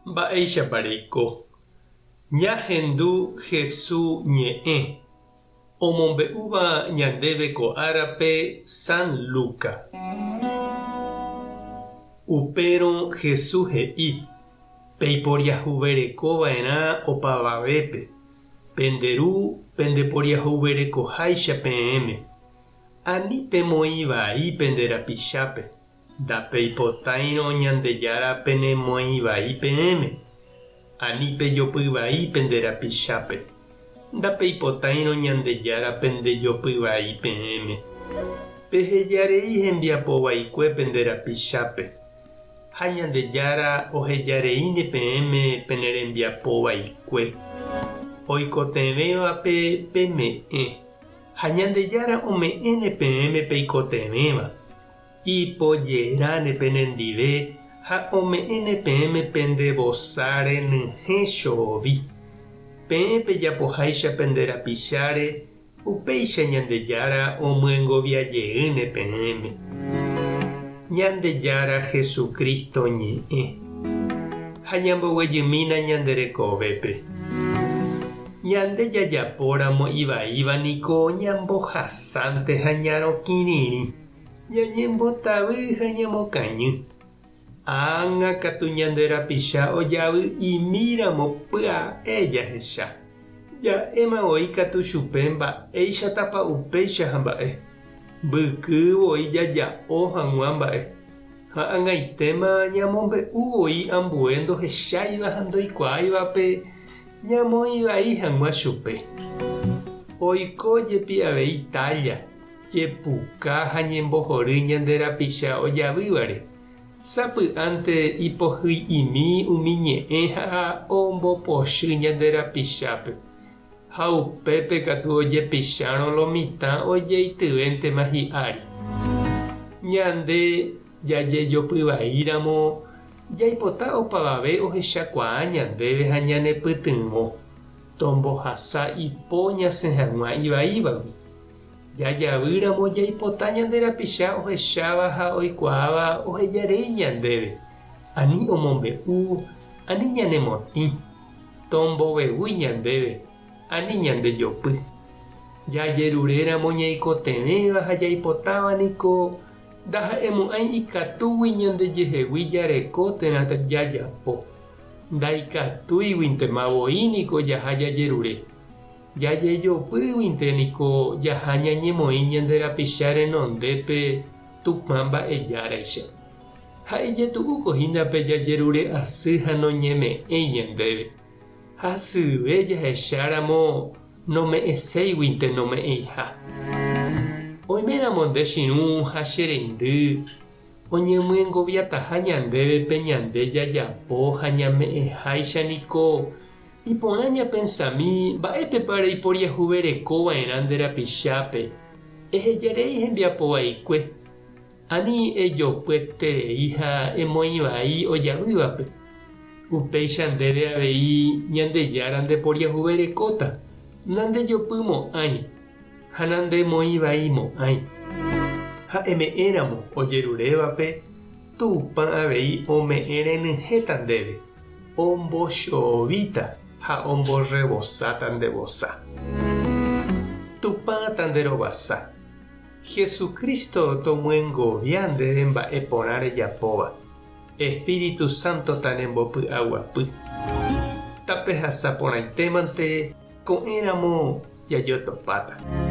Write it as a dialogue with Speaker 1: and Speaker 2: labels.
Speaker 1: Mba'éichapa reiko? Ñahendu Hesu ñe'ẽ, omombe'úva ñandéve ko árape San Luca. Upérõ Hesu he'i, Peiporiahuvereko va'erã opavavépe, pende Ru pendeporiahuverekoháicha peẽme. Ani pemoĩ vai pende rapichápe, ndapeipotáirõ Ñandejára penemoĩ vai peẽme. Ani pejopy vai pende rapichápe, ndapeipotáirõ Ñandejára pendejopy vai peẽme. Peheja rei hembiapo vaikue pende rapichápe, ha Ñandejára oheja reíne peẽme pene rembiapo vaikue. Oikotevẽvape peme'ẽ. Ha Ñandejára ome'ẽne peẽme peikotevẽva, ipojeráne penendive ha ome'ẽne peẽme pende vosa renyhẽ chovi. Peẽ pejapoháicha pende rapicháre, upéicha Ñandejára omyengovia jeýne peẽme. Ñandejára Jesucristo ñe'ẽ. Ha ñamboguejymína ñande rekovépe. Ñande jajapóramo ivaíva niko ñambohasánte ha ñarokĩrirĩ, ñañembotavy ha ñamokañy. Ág̃a katu ñande rapicha ojavy'imíramo pya'e jahecha. Ja'éma voi katu chupe mba'éichatapa upéicha ha mba'e. Mbyky voi jaja'o hag̃ua mba'e. Ha ag̃aitéma ñamombe'u voi ambue ndohecháiva ha ndoikuaáivape Ñamoĩ vai hag̃ua chupe. Oiko jepi avei tálla, jepuka ha ñembohory ñande rapicha ojavývare. Sapy'ánte ipohyi'imi umi ñe'ẽ ha ombopochy ñande rapichápe. Ha upépe katu ojepichárõ lo mitã ojeityvéntema hi'ári. Ñande Jajejopyvaíramo, jaipota opavave ohechakuaa ñandéve ha ñanepytyvõ, tombohasa ipo ñasẽ hag̃ua ivaívagui. Jajavýramo jaipota ñande rapicha ohecháva ha oikuaáva ohejarei ñandéve, ani omombe'u, ani ñanemotĩ, tombovevúi ñandéve, ani ñandejopy. Jajeruréramo ñaikotevẽva ha jaipotáva niko Ndaha'emo'ãi ikatúgui ñandejehegui jareko térã jajapo. Ndaikatúiguintema voi niko jaha jajerure. Jajejopýguinte niko jaha ñañemoĩ ñande rapicha renondépe Tupã mba'ejáraicha. Ha ijetu'úko hína pe jajerure asy ha noñeme'ẽi ñandéve. Hasyve jahecháramo nome'ẽséiguinte nome'ẽiha. Oiméramo nde chirũ ha che reindy oñemyengoviataha ñandéve pe ñande jajapo ha ñame'ẽháicha niko iporã ñapensami mba'épepa reiporiahuverekova'erã nde rapichápe, ehejarei hembiapo vaikue, Ani ejopyeterei ha emoĩ vai ojavývape. Upéicha ndéve avei Ñandejára ndeporiahuverekóta, nandejopymo'ãi ha nandemoĩvaimo'ãi. Ha eme'ẽramo ojerurévape, Tupã avei ome'ẽ renyhẽta ndéve, ombochovíta ha omborrevosáta nde vosa. Tupã tanderovasa. Jesucristo tomyengovia ndéve mba'e porã rejapóva. Espíritu Santo tanembopy'aguapy. Tapehasa porãitémante ko'ẽramo jajotopáta.